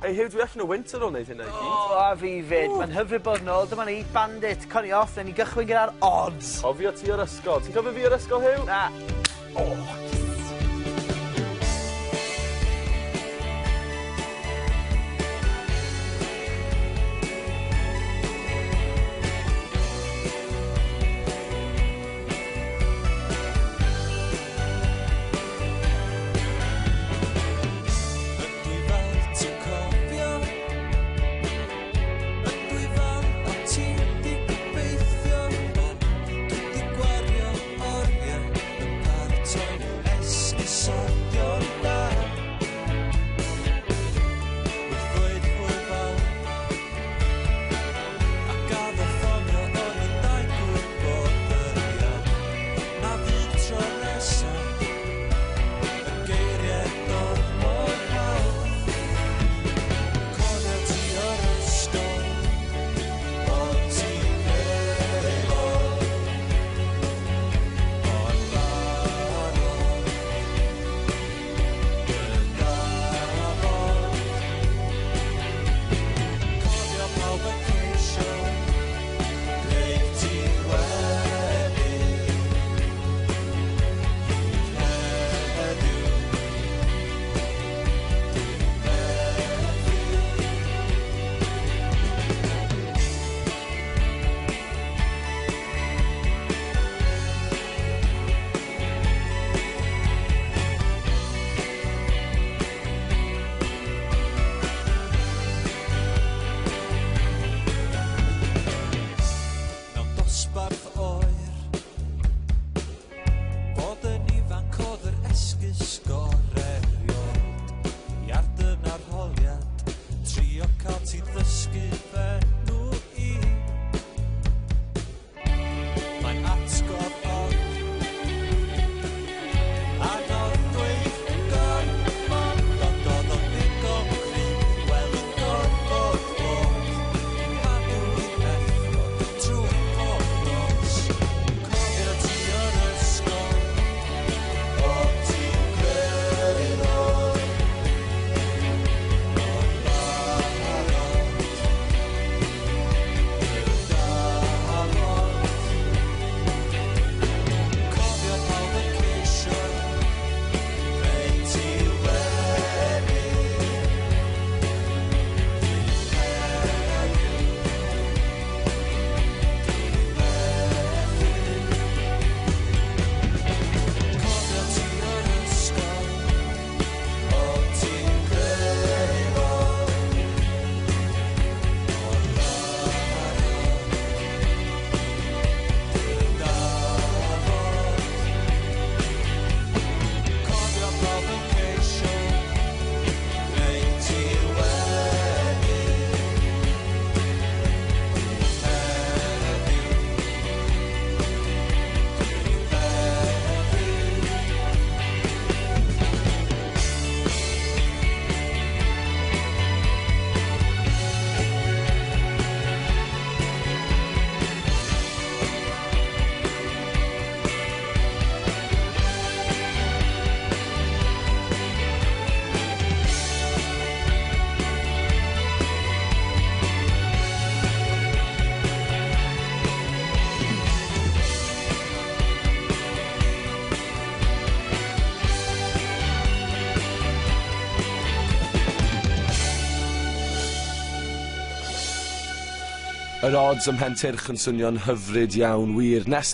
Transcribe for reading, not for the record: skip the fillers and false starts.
Ei, Huw, dwi allan o wynt ar ôl wneud hynna i gyd. O, a fi 'fyd. Mae'n hyfryd bod nôl. Dyma ni, Bandit, Connie off. Newn ni gychwyn gyda'r odds. Cofio ti o'r ysgol. Ti'n cofio fi o'r ysgol, Huw? Na. O, yes. Ydw i fel ti'n cofio? Ydw i fel o ti 'di gobeithio? Dwi 'di gwario oriau yn paratoi esgusodion da. Wrth ddweud hwyl fawr ac addo ffonio o'n i'n dau gwybod yn iawn na fydd tro nesaf y geiriau dod mor hawdd. Cofio ti o'r ysgol, o ti'n creulon, mor barod, dy gafod. Cofio pawb yn ceisio gwneud ti wenu. Hyd heddiw, dwi'n methu. Mewn dosbarth oer, bod yn ifanc oedd yr esgus gore erioed. I ar dyna'r holiad, trio cael ti ddysgu f'enw i. Mae'n atgof od, anodd dweud gormod, ond oedd o'n ddigon cryf, wel yn gorfod bod i nghadw i'n ddeffro trwy pob nos. Cofio ti o'r ysgol, o ti'n creulon, mor barod, dy gafod. Cofio pawb yn ceisio gwneud ti wenu. Hyd heddiw, dwi'n methu. Cofio ti o'r ysgol, o ti'n creulon, mor barod, dy gafod. Cofio pawb yn ceisio gwneud ti wenu. Hyd heddiw, dwi'n methu. Yr odds ym Mhentyrch yn swnio'n hyfryd iawn wir. Nes